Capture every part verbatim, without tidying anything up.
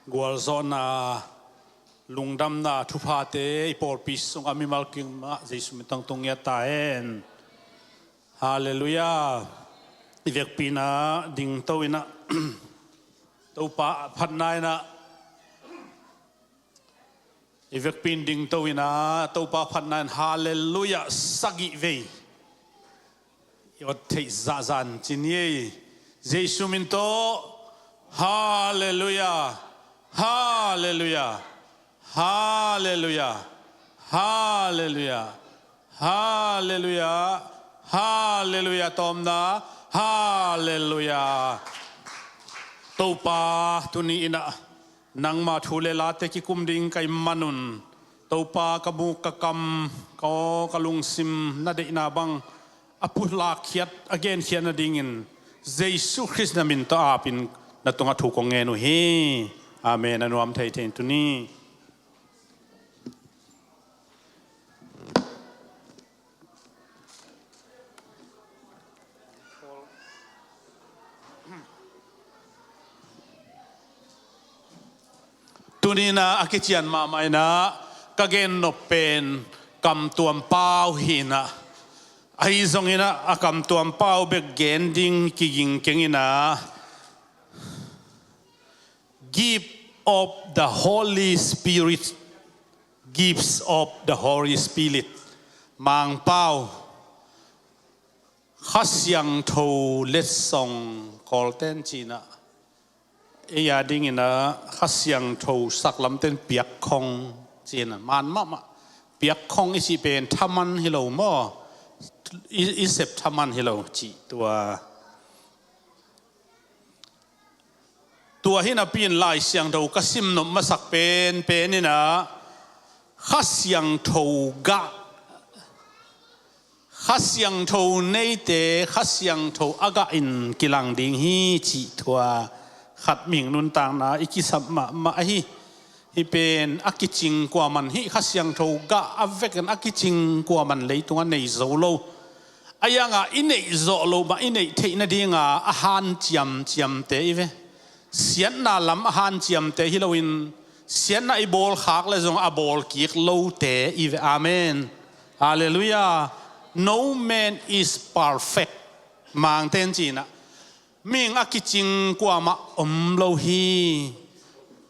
Gualzawhna, lungdamna thuphate i pawlpi sungah mimal kiangah Jesu min tawh tung ngiat ta hen. Halleluiah. I vekpi-in ah dingto in ah Topa phatna in ah, i vekpi-in dingto in ah Topa phatna in halleluiah sagih vei i ot theih zahzah in ci ni ei. Jesu min tawh, halleluiah, halleluiah, halleluiah, halleluiah, halleluiah, halleluiah. Tawmna, halleluiah. Topa, tuni in ah nangma thu le late kikum ding ka hih manun, Topa, ka muk ka kam, ka aw ka lungsim na deihna bang a pulakkhiat, a genkhiat nadingin Jesu Khrist na min tawh apin na tungah thu kong ngen uh hi. Amen. A nuam thei thei in tuni. Tuni in ah a kician mahmah in ah ka gennop pen kamtuam pau hi in ah, ahi zongin ah a kamtuam pau bek gen ding kiging keng in ah, Gift of the Holy Spirit. Gifts of the Holy Spirit. Mangpau, Kha Siangtho letsong, Kawlten ci-in ah, ei a dingin ah Kha Siangtho saklamten piakkhong ci-in ah, man mahmah. Piakkhong i cih pen thaman hi lo maw? I, i sep thaman hi lo cih tua. Tua hi napi-in Lai Siangtho ka simnop masak penpen in ah Kha Siangtho gah, Kha Siangtho neite Kha Siangtho a gah in kilang ding hi cih tua khat mihing nuntakna i kisap mahmah ahi. Hih pen a kicing kuaman, hih Kha Siangtho gah a vekin a kicing kuaman leitungah nei zo lo. A iangah i neih zawh loh mah i neih theih nadinga a hanciam ciamte i ve. Siatna lam a hanciamte hi loin, siatna i bawlkhak le zong a bawlkik lote i ve. Amen. Halleluiah. No man is perfect. Mangten ci-in ah, mihing a kicing kuamah om lo hi.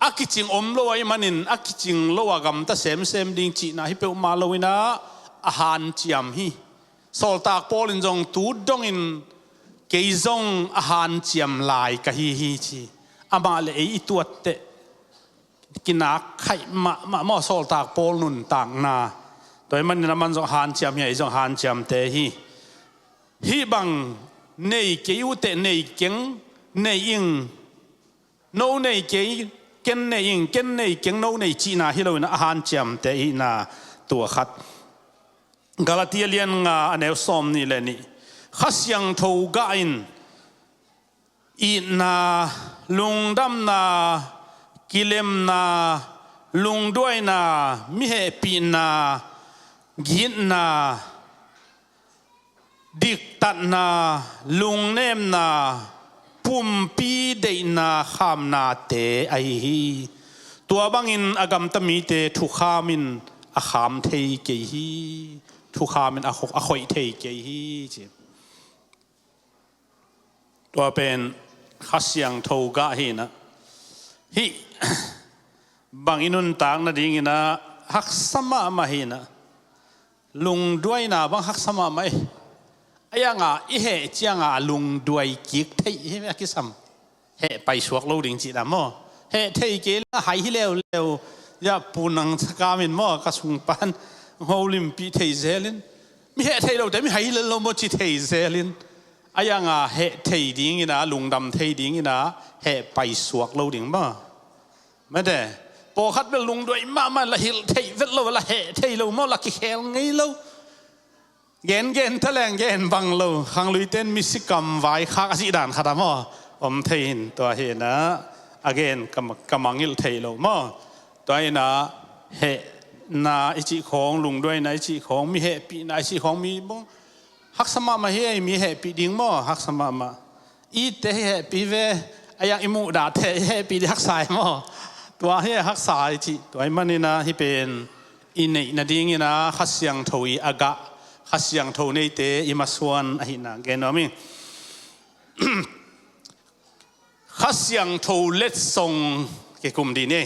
A kicing om lo ahih manin a kicing lo a gamta semsem ding cihna hi peuhmah lo in ah a hanciam hi. Sawltak Paul in zong tu dongin kei zong a hanciam lai ka hi hi ci. Amah le ei i tuatteh kinak khaih mahmah maw, Sawltak Paul nuntakna. Tua ahih manin aman zong hanciam hi a, ei zong hanciamte hi. Hih bang nei kei uhteh nei keng, nei ing, no nei kei, ken nei ing, ken nei keng, no nei cihna hi loin a hanciamte ihihna tua khat. Galatia lian nga a neu sawmnih le nih. Kha Siangtho gah in itna, lungdamna, kilemna, lungduaina, mi hehpihna, gitna, diktatna, lungnemna, pumpi deihna khamnate ahi hi. Tua bangin a gamta mite thukham in a kham thei kei hi. Thukham in a kho-, a khoih thei kei hi ci. Tua pen Kha Siangtho gah hi in ah, hih bang i nuntak nadingin ah haksa mahmah hi in ah, lungduaina bang haksa mahmah hi. A iangah i heh ciangah a lungduai kik theih hi a kisam. Heh paisuak lo ding cihna maw? Heh thei kei le hai hi leuleu. Ia Pu Nang Sakam in maw, ka sungpan holimpih thei zelin, mi heh thei lote mi hai hi lel lo maw ci thei zelin, a iangah heh thei dingin ah, lungdam thei dingin ah heh paisuak lo ding maw? Mate, pawlkhat bel lungduai mahmah la hilh theih vet lo, la heh thei lo maw, la kikhel ngei lo. Gengen ta leng gen bang lo, khangluite in misikam vaikhak a cih dan khat a maw? Om thei in tua hi in ah, a gen ka, ka mangngilh thei lo maw? Tua hi in ah, hehna i cih khawng, lungduaina i cih khawng, mi hehpihna i cih khawng, mi bang haksa mahmah hi ei, mi hehpih ding maw, haksa mahmah. Itte hi hehpih ve, a iang i muhdahte hi hehpih ding haksa hi maw? Tua hi a haksa i cih tua i manin ah hih pen i neih nadingin ah Kha Siangtho i a gah, Kha Siangtho neite i masuan ahihna gen nuam ing. Kha Siangtho letsong kikum dih ni.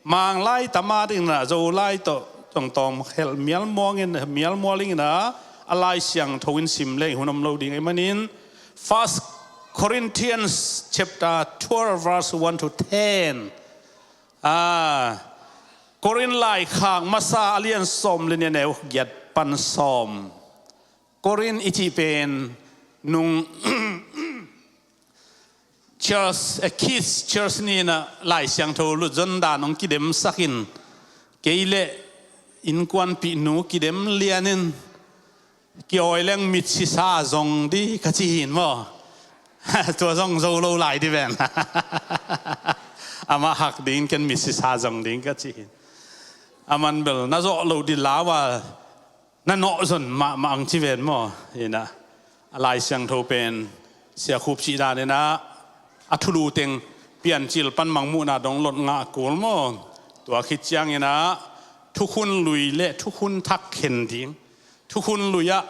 Manglai tama dingin ah Zolai tawh tawngtawng khelh mialmuangin mialmual dingin ah a Lai Siangtho in sim leh hun om lo ding ahih manin First Corinthians chapter twelve verse one to ten. Ah, Korin laikhak masa a lian sawm le nih a neu giat pan sawm. Korin i cih pen nung church, a kids church ni-in ah Lai Siangtho lutzon dan hong kidemsak in kei le innkuanpihnu kidem lianin kiawi leng mitsisa zong dih ka ci hi maw. Tua zong zo lo lai dih ven. Amah hak ding ken mitsisa zong ding ka ci hi. Aman bel na zawh loh dih lau a na nawhzon mahmah ang ci ven maw. Hi-in ah a Lai Siangtho pen Sia Khup cih danin ah a thulu teng Piancil pan Mangmuhna dong lot ngah kul maw. Tua khit ciangin ah thukhun lui le thukhun thak khen ding. Thukhun lui ah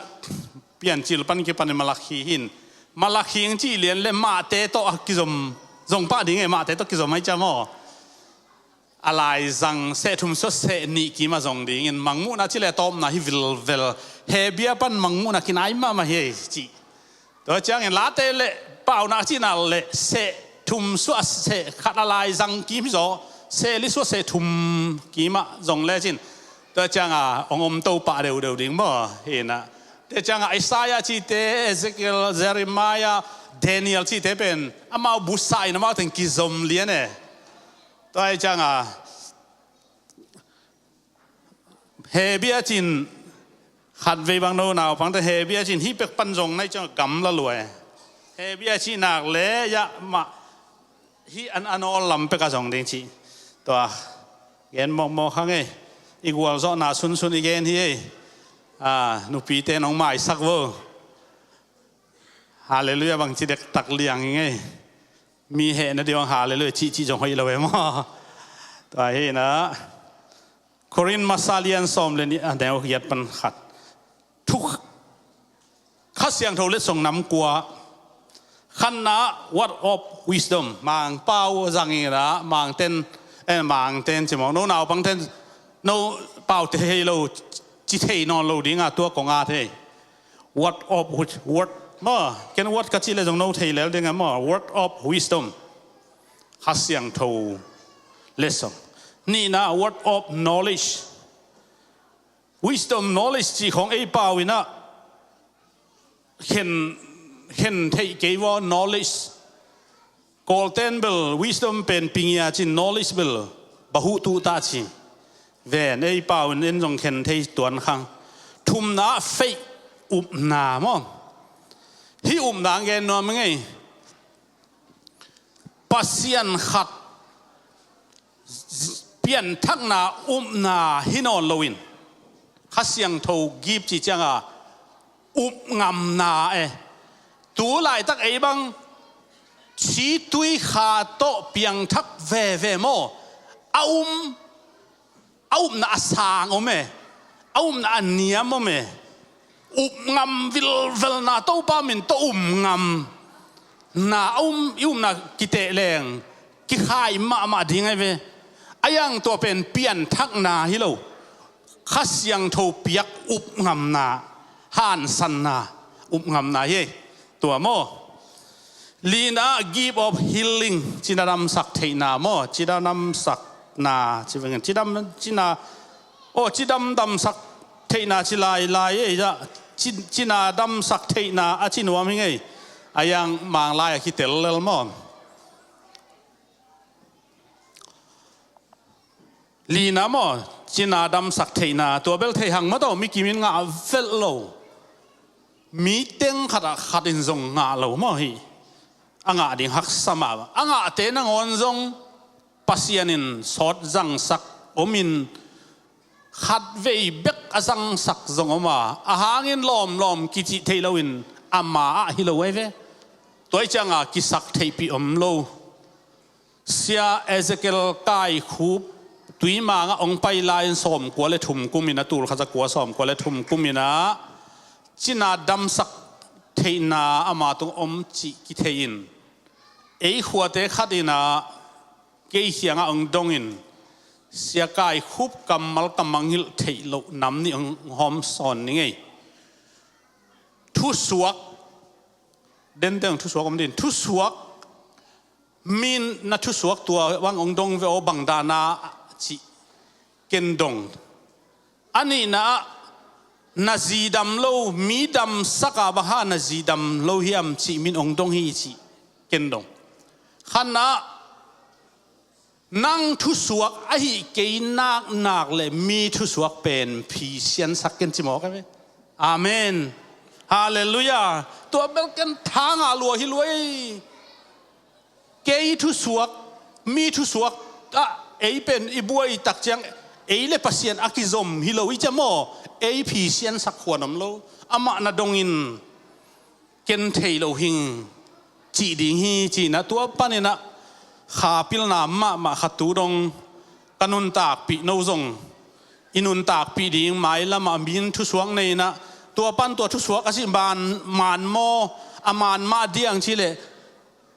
Piancil pan kipan Malakhi hi-in, Malakhi hong cih lian le Mate tawh a kizom, zong pah ding e, Mate tawh kizom hi cia maw. A laizang seh thum suah seh nih kim a zong dingin Mangmuhna ci le tawpna hi vilvel. Hebru pan Mangmuhna kinai mahmah hi ei cih. Tua ciangin Late le Paunak cihna le seh thum suah seh khat a laizang kim hi zaw, seh li suah seh thum kim ah zong lecin tua cianga hong om to pah deuhdeuh ding maw. Hi-in ah tua cianga Isaiah cihte, Ezekiel, Jeremiah, Daniel cihte pen amau busa in amau teng kizom lian e. Tua hi cianga Hebru cin khatvei bang no naupangte Hebru cin hih pek pan zong nai ciang gamla lua e. Hebru cih nak le yah mah hih an an awl lam pek a zong ding cih. Tua gen mawkmawk hang ei. I gualzawhna sunsun i gen hi ei. Ah, nupite nong maisak vo. Halleluiah bang ci dektak liang ing ei. Mi hehna dih ang halleluiah cihcih zong hoih lo e maw. Tua hi-in ah Korin masa lian sawm le nih a neu giat pan khat. Thu Kha Siangtho letsong nam kua. Khatna, word of wisdom. Mangpau zangin ah Mangten, eh, Mangten ci maw, no naupangten no paute hei lo, ci thei nawn lo ding a tua kong at hi. Word of wis-, word maw, ken word ka cih le zong no thei lel ding a maw. Word of wisdom. Kha Siangtho letsong. Nihna, word of knowledge. Wisdom, knowledge cih khawng ei pau in ah khen, khen theih kei vaw, knowledge. Kawlten bel wisdom pen pingia cin, knowledge bel bahuh tuh ta ci. Ven ei pau in en zong khen thei tuan khang. Thumna, faith, upna maw. Hih upna gen nuam ing ei. Pasian khat pianthakna upna hi nawn loin Kha Siangtho gift cih cianga upngamna e. Tu laitak ei bang ci tui kha tawh piangthak veve maw. A um, a upna a sang om e. A upna a niam om e. Upngam vilvelna, Topa min tawh upngamna a um, i upna kiteh leng kikhai mahmah ding ahi ve. A yang tua pen pianthakna hi lo. Kha Siangtho piak upngamna, hansanna, upngamna hi ei. Tua maw. Lina, gift of healing, cina damsak theihna maw, cina damsakna, ci vengin, cidam, cina, aw, cidam damsak theihna ci lailai ei, ci, cina damsak theihna a ci nuam hi ing ei. A yang Manglai a kitel lel maw. Lina maw, cina damsak theihna, tua bel thei hang maw, tua mi kimin ngah velh lo. Mi teng khatah khat in zong ngah lo maw hi. A ngah ding haksa mah, a ngahte nangawn zong Pasian in sawt zangsak om in khatvei bek a zangsak zong om a, a hangin lawmlawm kicih theih loin ama ah hi lo ahi ve. Tua hi cianga kisak theihpih om lo. Sia Ezekiel Kaikhup Tuimang ah hong pai lai-in sawmkua le thum kum in ah, tul khat za kua sawmkua le thum kum in ah, cina damsak theihna ama tung om cih kithei in, ei khuate khat in ah kei kiangah hong dong in, Sia Kaikhup kammal ka mangngilh theih loh nam nih hong hawm sawn ning ei. Thusuak, dente hong thusuak om ding, thusuak, mi in na thusuak tua bang hong dong ve aw, bang dan a cih ken dong. A nihna ah, na zi dam lo, mi damsak a bang hang na zi dam lo hiam cih mi in hong dong hi cih ken dong. Khatna ah, nang thusuak ahih kei naknak le mi thusuak pen phisiansak ken ci mawk a ve. Amen. Halleluiah. Tua bel ken tha ngah lua hi lua ei. Kei thusuak, mi thusuak ah ei pen i buai tak ciang, ei le Pasian a kizom hi lo i ci a maw. Ei phisiansak khuan om lo. Amah na dong in ken thei lo hing cih ding hi ci-in ah, tua panin ah kha pilna mahmah khat tu dong ka nuntakpih no zong, i nuntakpih ding mailam ah mi in thusuak nei in ah, tua pan tua thusuak a cih maan, maan maw, a maan mah diang cih leh,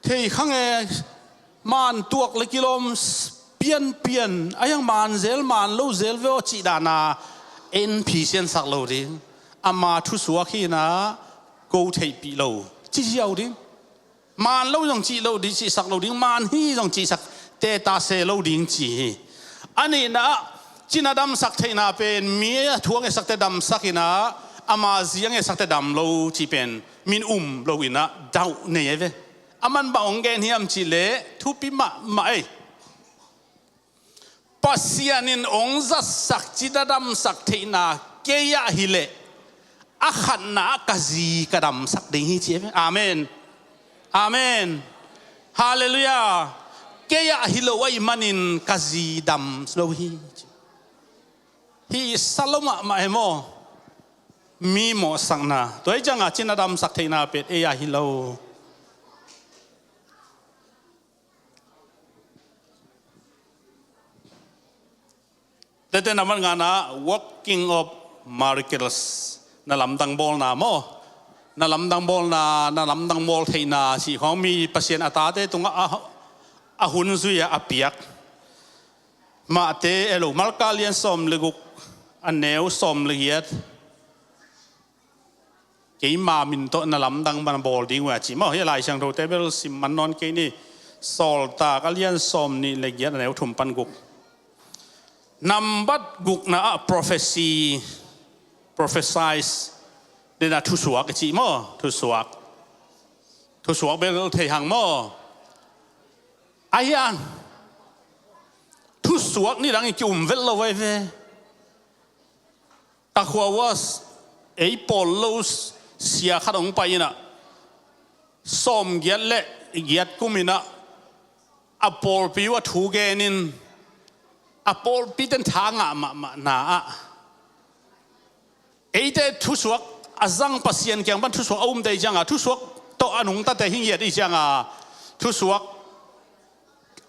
thei kha nge, maan tuak le kilawm pianpian, a hiang maan zel, maan lo zel ve aw cih dan a en phisiansak lo ding. Ama thusuak hi in ah, ko theihpih lo ci ziau ding. Maan lo zong cih lo ding, cihsak lo ding, maan hi zong cihsak teta se lo ding ci hi. A nihna ah, cina damsak theihna pen mi a thu a ngetsakte damsak in ah, ama zi a ngetsakte dam lo cih pen mi in um lo in ah dauh nei a ve. A man bang hong gen hiam cih leh thupi mahmah ei. Pasian in hong zatsak cina damsak theihna kei ah hi leh, a khatna ah ka zi ka damsak ding hi ci. Amen. Amen. Halleluiah. Kei ah hi lo ahih manin ka zi dam lo hi. Hih sa lo mahmah hi maw. Mi mawhsakna. Tua hi ciangah cina damsak theihna pen ei ah hi lo. Tete na man ngana, working of miracles. Na lamdang bawlna maw. Na lamdang bawlna, na lamdang bawl theihna cih khawng mi Pasian a tate tungah a, a hun zui a, a piak. Mate elo, Marka lian sawm le guk, a neu sawm le giat. Keima min tawh na lamdang man bawl ding uh a ci maw. Hih Lai Siangthote bel sim man nawn kei ni. Sawltak a lian sawm nih le giat, a neu thum pan guk. Nambat gukna ah prophecy, prophesies, den a thusuak i ci maw. Thusuak. Thusuak bel thei hang maw. A hiang, thusuak nidang i ki-um vet lo vai ve. Ka khua uh ah ei pawl lo sia khat hong pai in ah, sawm giat le giat kum in ah, a pawlpi uh a thu gen in, a pawlpi ten tha ngah mahmah na ah, eite thusuak a zang Pasian kiang pan thusuak a umte i cianga, thusuak tawh a nungtate hi ngiat i cianga, thusuak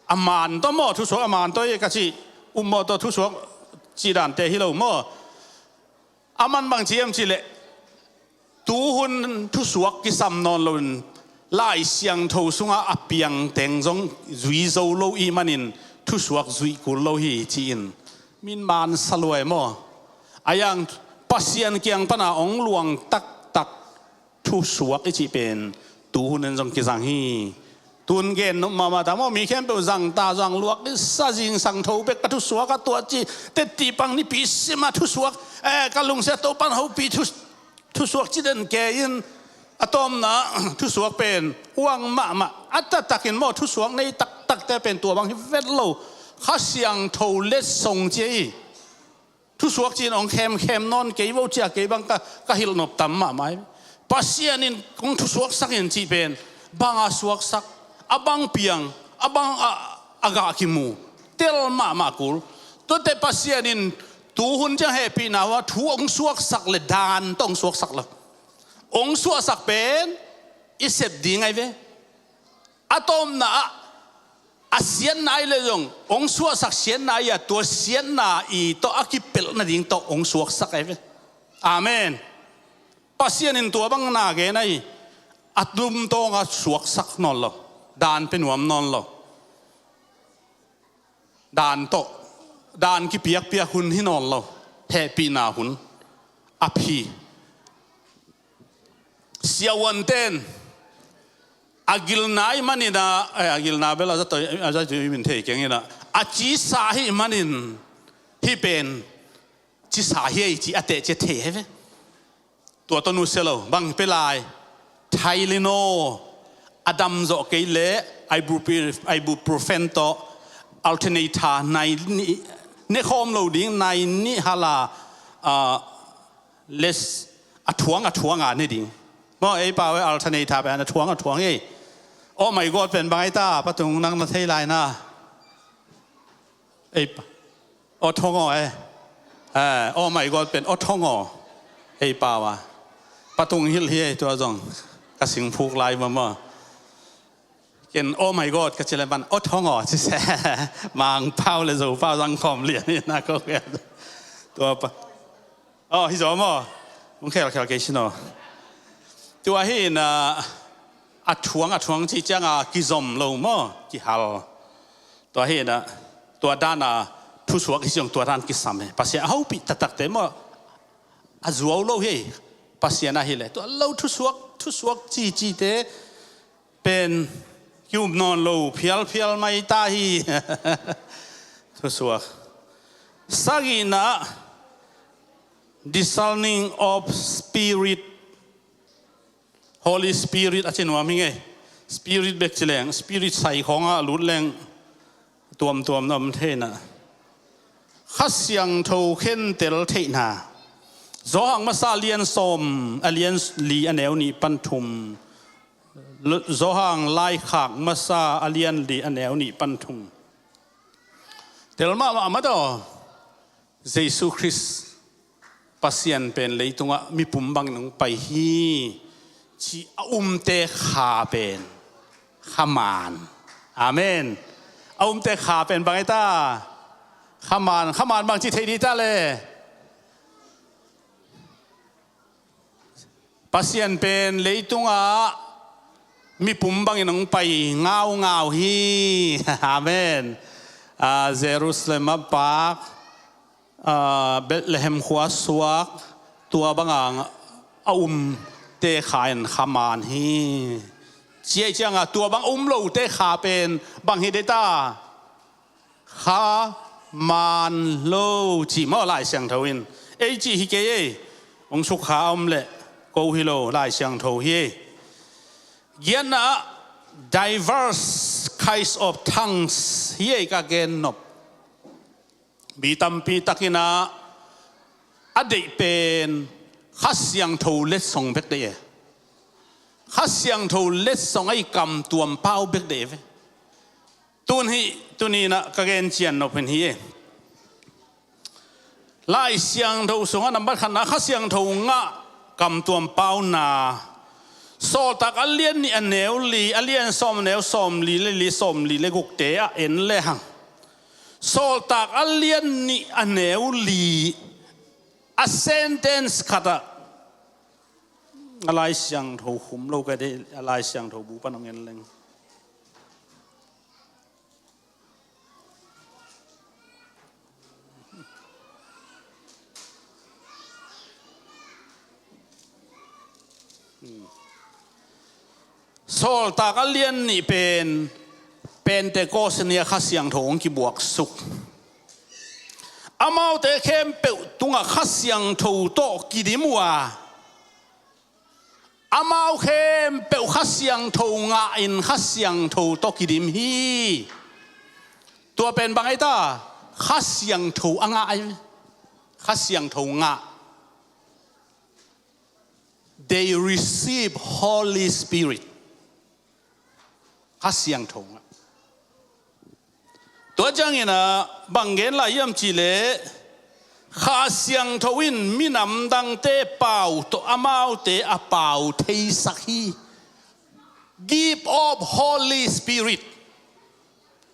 a man tawh maw, thusuak a man tawh hi ka ci, upmawh tawh thusuak cih dante hi lo maw. A man bang ci hiam cih leh, tuhun thusuak kisam nawn loin, Lai Siangtho sungah a piangteng zong zui zo lo i hih manin, thusuak zuih kul lo hi ci-in, min man sa luai maw. A hiang, Pasian kiang pana hong luang taktak thusuak i cih pen tuhun in zong kizang hi. Tuhun gen nop mahmah ta maw, mi khempeuh zang ta, zang luak i sa, zingsang tho bek ka thusuak a tuah ci, tetti pang nipi sim a thusuak, eh, ka lungsia Topan hopih thu, thusuak ci den kei in, a tawmna thusuak pen uang mahmah, a taktakin maw, thusuak nei taktakte pen tua bang hi vet lo, Kha Siangtho letsong ci hi. Thusuak ci-in hong khemkhem nawn kei vo cia, kei bang ka, ka hilh nop tam mahmah hi. Pasian in hong thusuaksak in cih pen, bang a suaksak, a bang piang, a bang a, a gah kimu, tel mahmah kul. Tuate Pasian in tuhun ciang hehpihna uh a thu hong suaksak le dan tawh hong suaksak lo. Hong suahsak pen i sep ding ahi ve. A tawmna ah, A siatna ahi leh zong hong suahsak siatna ahi a, tua siatna i tawh a kipelh nading tawh hong suaksak ahi ve. Amen. Pasian in tua bang na gen ahi. A tumtawng a suaksak nawn lo. Daan pia nuam nawn lo. Daan tawh, daan kipiakpiak hun hi nawn lo. Hehpihna hun a phi. Siavuante'n a gilna ahih manin a, eh, a gilna bel a zato, a zato i min thei keng in a, a cisa ahih manin hih pen cisa hi ei ci a teh ci a thei hi ve. Tua tawh nusia lo, bang pia lai? Tylenol, a dam zawh kei leh ibuprof-, ibuprofen tawh, alternator nai nih, ne khawm lo ding nai nih hal a, ah, less, a thuang a thuang a ne ding. Maw, ei pau e, alternator pen a thuang a thuang ei. Oh my God pen bang ei ta, Pa Tung nang na thei lai na. Ei pa. Aw thong aw e. Eh, oh my God pen aw thong aw. Ei pau a. Pa Tung hilh hi ei tua zong. Ka singphuk lai mamaw. Ken oh my God ka ci leh pan aw thong aw ci se. Mangpau leh Zopau zang khawm lian hi na ko ke. Tua pa. Aw, hi zaw maw. Hong khelkhel kei sin aw. Tua hi na a thuang a thuang cih ciang a kizom lo maw. Kihal. Tua hi na, tua dan a thusuak hi zong tua dan kisam hi. Pasian a hopih taktakte maw, a zuau lo hi. Pasian ahi leh tua lo thusuak, thusuak cicite pen ki-um nawn lo, phialphial mai ta hi. Thusuak. Sagihna, discerning of spirit. Holy Spirit a ci nuam hi ngei. Spirit bek ci leng, Spirit sai khawng a lut leng tuamtuam na om thei na. Kha Siangtho khentel theihna. Johan masa a lian sawm, a lian li a neu nih pan thum. Johan laikhak masa a lian li a neu nih pan thum. Tel mahmah mah aw. Jesu Khrist Pasian pen leitungah mipum bangin hong pai hi, ci a umte kha pen kha maan. Amen. A umte kha pen bang ei ta? Kha maan, kha maan bang ci thei dih ta le? Pasian pen leitungah mipum bangin hong pai ngaungau hi. Amen. Ah, Jerusalem a paak, ah, Bethlehem khua suak, tua banga a umte kha in kha maan hi. Ci ei cianga tua bang um lote kha pen bang hi dih ta? Kha maan lo cih maw Lai Siangtho in. Ei cih hi kei ei. Hong sukha a om leh ko hi lo, Lai Siangtho hi ei. Giatna ah diverse kinds of tongues hi ei ka gen nop. Mi tampi takin ah a deih pen Kha Siangtho letsong bek deih e. Kha Siangtho letsong a i kam tuam pau bek deih ve. Tun hi, tuni in ah ka gen cian nop hi e. Lai Siangtho sungah nambat khatna Kha Siangtho ngah kam tuam pauna. Sawltak a lian nih a neu li, a lian sawm a neu sawm li le li sawm li le gukte ah en le hang. Sawltak a lian nih a neu li a sentence khat ah a Lai Siangtho khum lo ka deih, a Lai Siangtho bu pan hong en leng. Sawltak a lian nih pen Pentecost ni a Kha Siangtho hong kibuaksuk. Amaute khempeuh tungah Kha Siangtho tawh kidim uh a, amau khempeuh Kha Siangtho ngah in Kha Siangtho tawh kidim hi. Tua pen bang ei ta? Kha Siangtho a ngah ei. Kha Siangtho ngah. They receive Holy Spirit. Kha Siangtho ngah. Tua ciangin ah bang gen lai hiam cih leh Kha Siangtho in minam dangte pau tawh amaute a pau theisak hi. Gift of Holy Spirit.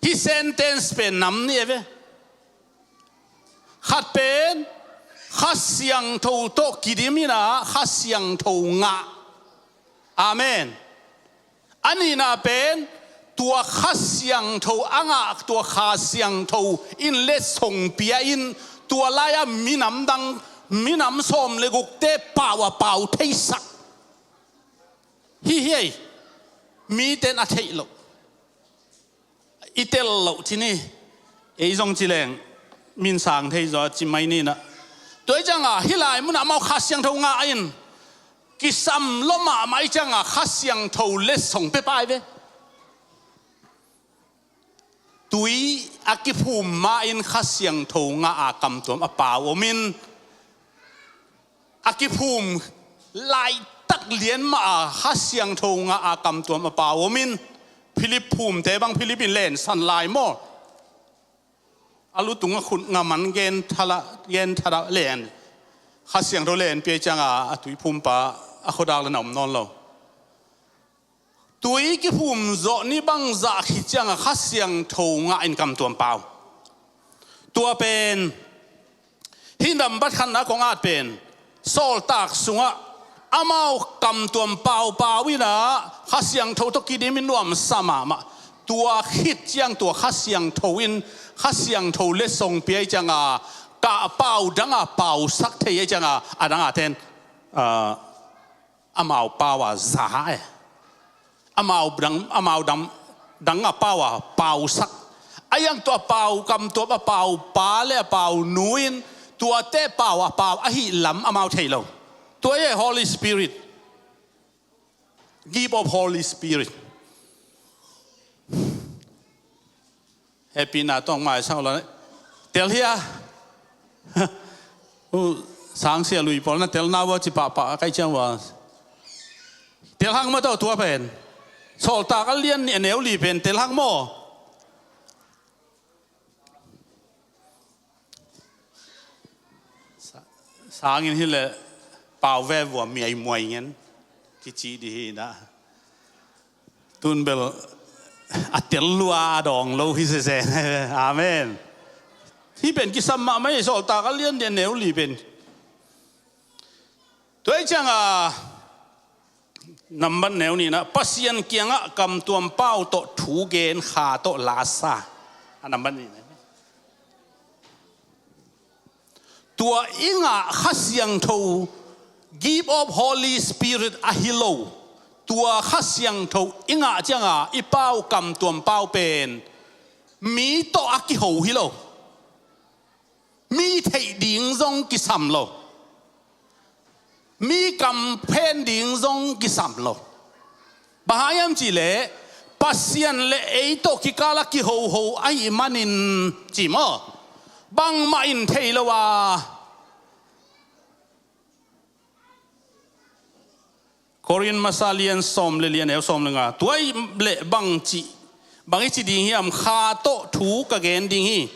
Hih sentence pen nam nih e ve. Khat pen Kha Siangtho tawh kidim in ah Kha Siangtho ngah. Amen. A nihna pen tua Kha Siangtho a ngah, tua Kha Siangtho in letsong pia in tua lai-ah minam dang, minam sawm le gukte pau a pau theisak. Hih hi ei, miten a theih loh. I tel loh ci ni, ei zong ci leng min sang thei zaw ci mai ni na. Tua hi ciangah hih lai munah amau Kha Siangtho ngah in kisam lua mahmah hi ciangah Kha Siangtho letsong pia pai ve. Tui a kiphum ma-in Kha Siangtho ngah a kamtuam a pau om in, a kiphum laitak lian mah a Kha Siangtho ngah a kamtuam a pau om in, Philip phumte bang Philip in lensan lai maw? A lu tungah khut ngam an gen thala, gen thala len. Kha Siangtho len pia ciangah a tuiphumpa a khuadak le na om nawn lo. Tui kiphum zawh ni bang zah khit ciangah Kha Siangtho ngah in kamtuam pau. Tua pen hih nambat khatna kong at pen Sawltak sungah amau kamtuam paupau in ah Kha Siangtho tawh kidim in nuamsa mahmah. Tua khit ciang tua Kha Siangtho in Kha Siangtho letsong pia hi ciangah kah pau dangah pausak thei hi ciangah a dangah ten, ah, amau pau a za e. Amau dang, amau dang, dang a pau a pausak. A iang tua pau, kamtuam a pau pa le a pau nu in tuate pau a pau ahih lam amau thei lo. Tua hi Holy Spirit. Gift of Holy Spirit. Happy na tawng mai sang lo. Tel hia. U sang sia lui pawl na tel na wa ci pahpah a kai ciang wa. Tel hang maw tua pen. Sawltak a lian nih a neu li pen tel hang maw. Sa-, sangin hi le pau ve vua miai muai ngen kici di hi na. Tun bel a tel lua a dawng lo hi sese. Amen. Hi pen kisam mahmah hi Sawltak a lian nih a neu li pen. Tua hi ciangah nambat neu nihna Pasian kiangah kamtuam pau tawh thu gen kha tawh lasa. A nambat nihna. Tua i ngah Kha Siangtho, gift of Holy Spirit ahi lo. Tua Kha Siangtho i ngah ciangah i pau kamtuam pau pen mi tawh a kiho hi lo. Mi theih ding zong kisam lo. Mi kam phen ding zong kisam lo. Bang hang hiam cihleh Pasian le ei tawh kikal a kihoho ahih manin ci maw? Bangmah in thei lo a. Korin masa lian sawm le lian eu sawm le nga. Tua i le bang ci, bang i ci ding hiam, Kha tawh thu ka gen ding hi.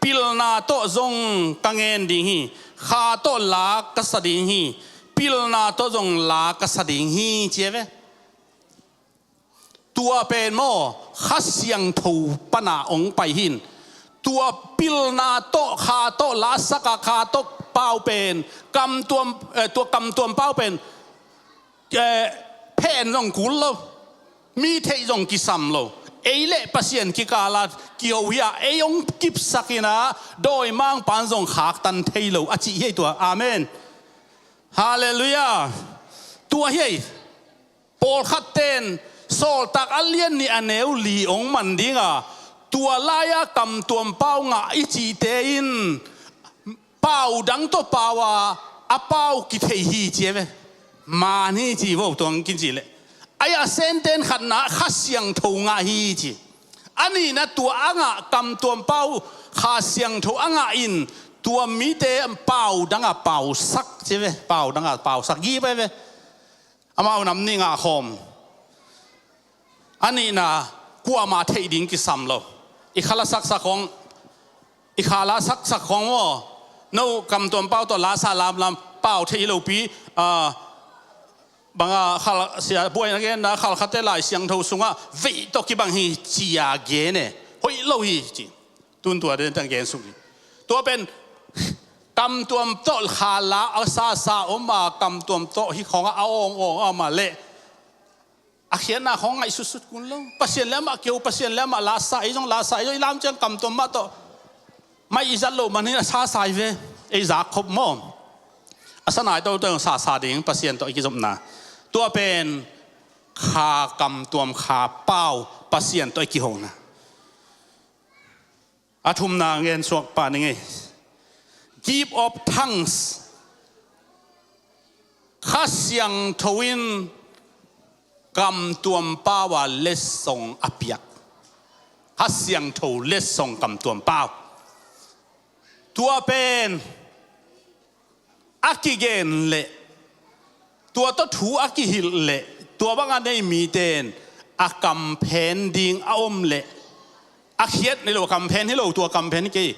Pilna tawh zong ka ngen ding hi. Kha tawh la ka sa ding hi. Pilna tawh zong la ka sa ding hi, ci e ve. Tua pen maw, Kha Siangtho pana ong pai hin. Tua pilna tawh, Kha tawh la sak a, Kha tawh pau pen, kamtuam, eh, tua kamtuam pau pen, eh, phen zong kul lo. Mi theih zong kisam lo. Ei le Pasian kikal a kiho hi a, ei ong kipsak in a, dawimangpa'n zong khaktan thei lo a cih hi ei tua. Amen. Halleluiah. Tua hi ei. Pawlkhatte'n Sawltak a lian nih a neu li ong man ding a, tua lai-a kamtuam pau ngah i cihte in pau dang tawh pau a, a pau kithei hi ci e ve. Man hi ci vo tuang kin cih leh. Ai a senten khatna Kha Siangtho ngah hi ci. A nihna tua a ngah kamtuam pau Kha Siangtho a ngah in tua mite pau dang a pausak ci e ve. Pau dang a pausak gi pai ve. Amau nam nih ngah khawm. A nihna kuamah theih ding kisam lo. I khala saksak khawng, i khala saksak khawng maw? No kamtuam pau tawh lasa lamlam pau thei hi lopi, ah, banga khal sia buai na genna khalkhatte Lai Siangtho sungah veih tawh kibang hi ci-a gen e. hoih lo hi ci. Tun tua den tang gen suk hi. Tua pen kamtuam tawh kha la a sasa om a, kamtuam tawh hi khawng a awng awng a om a leh a khiatna khawng ngaih sutsut kun lo. Pasian le amah kiho, Pasian le amah lasa, ei zong lasa, ei zong i lam ciang kamtuam mah tawh mai i zat loh man hi a sasa hi ve. Ei zak khop maw? A sanai tawh tawh sasa ding Pasian tawh i kizopna. Tua pen kha kamtuam kha pau Pasian tawh i kihona. A thumna ngen suak pah ning ei. Gift of tongues. Kha Siangtho in kamtuam pau a letsong a piak. Kha Siangtho letsong kamtuam pau. Tua pen a kigen leh, tua tawh thu a kihilh leh, tua bang a nei mite in a kamphen ding a om leh, a khiat hi lo, kamphen hi lo, tua kamphen hi kei,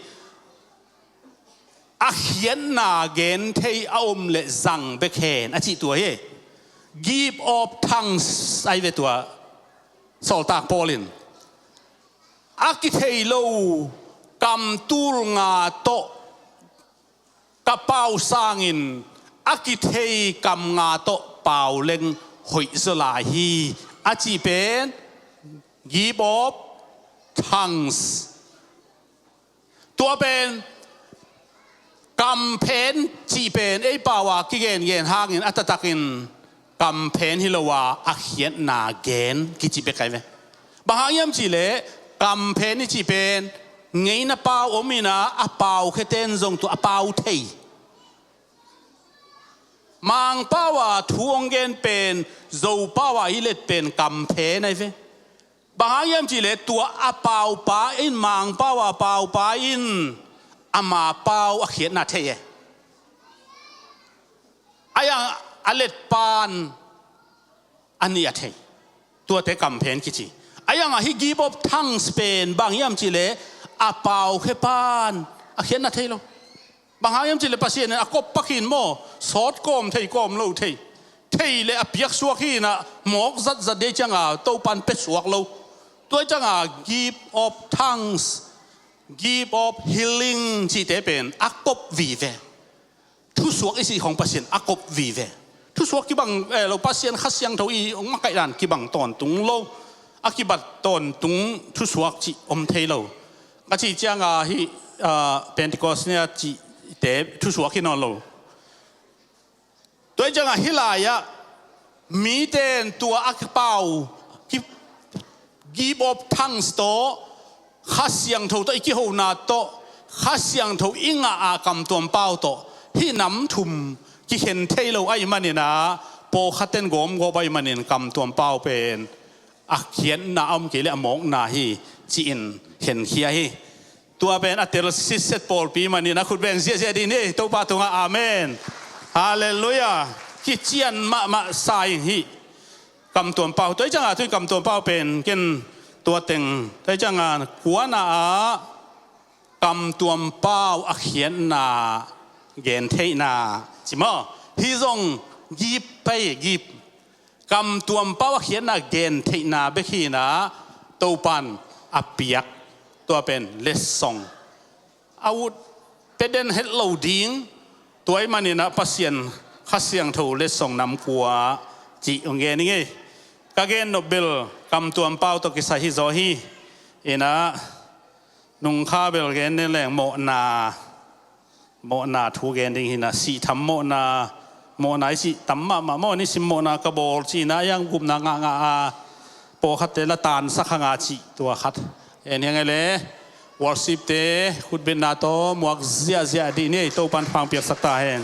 a khiatna gen thei a om leh zang bek hen a cih tua hi. Gift of tongues ahi ve tua. Sawltak Paul in a kithei lo kam tul nga tawh ka pau sangin a kithei kam nga tawh pau leng hoih zaw lai hi a cih pen gift of tongues. Tua pen kamphen cih pen ei pau a kigengen hangin a taktakin kamphen hi lo a, a khiatna gen kici bek ahi ve. Bang hang hiam cih leh kamphen i cih pen ngeina pau om in a, a pau khete'n zong tua a pau thei. Mangpau a thu hong gen pen, Zopau a i let pen kamphen ahi ve. Bang hang hiam cih leh tua a paupa in, Mangpau a paupa in ama pau a khiatna thei e. A iang a letpa'n a nih a thei. Tuate kamphen kici. A iang a hih gift of tongues pen bang hiam cih leh a pau khepa'n a khiatna thei lo. Bang hang hiam cih leh Pasian in a kop pak hi in maw, sawt kawm thei kawm lo thei, thei leh a piak suak hi in a, mawk zatzat dei ciang a Topa'n pia suak lo. Tua ciang a gift of tongues, gift of healing cihte pen a kop vive. Thusuak i cih khawng Pasian a kop vive. Thusuak kibang, eh, lo, Pasian Kha Siangtho i hong makaih dan kibang tawntung lo. A kibat tawntung thusuak cih om thei lo. A cih ciang a hih, ah, Pentecost ni a cihte thusuak hi nawn lo. Tua hi ciang a hih lai-ah mite in tua a kipau, ki-, gift of tongues tawh, Kha Siangtho tawh i kihona tawh, Kha Siangtho i ngah a kamtuam pau tawh, hih nam thum kikhen thei lo ahih manin a, pawlkhat ten gawmgawp ahih manin kamtuam pau pen a khiatna a om kei leh a mawkna hi ci-in khenkhia hi. Tua pen a tel sitset pawlpi manin a khut beng ziahziah dih ni, Topa tungah amen. Halleluiah. Kician mahmah sa ing hih kamtuam pau. Tua hi ciang a tu-in kamtuam pau pen ken tua teng. Tua hi ciang a kuana ah kamtuam pau a khiatna gentheihna ci maw? Hih zong gift pai, gift. Kamtuam pau a khiatna gentheihna bek hi in a, Topa'n a piak tua pen letsong. A ut pia den het lo ding, tua ahih manin a Pasian Kha Siangtho letsong nam kua cih hong gen ing ei. Ka gen nop bel kamtuam pau tawh kisai hi zaw hi. In a, nungkha bel gen den leng mawhna, mawhna thu gen ding hi in a, sih tham mawhna, mawhna i cih tam mahmah maw, nisim mawhna ka bawl ci-in a, a iang gupna ngahngah a, pawlkhatte la tansak hang a cih tua khat. En hiang ei leh, worship-te khutbetna tawh muak ziahziah dih ni ei, Topa'n thupha hong piaksak ta hen.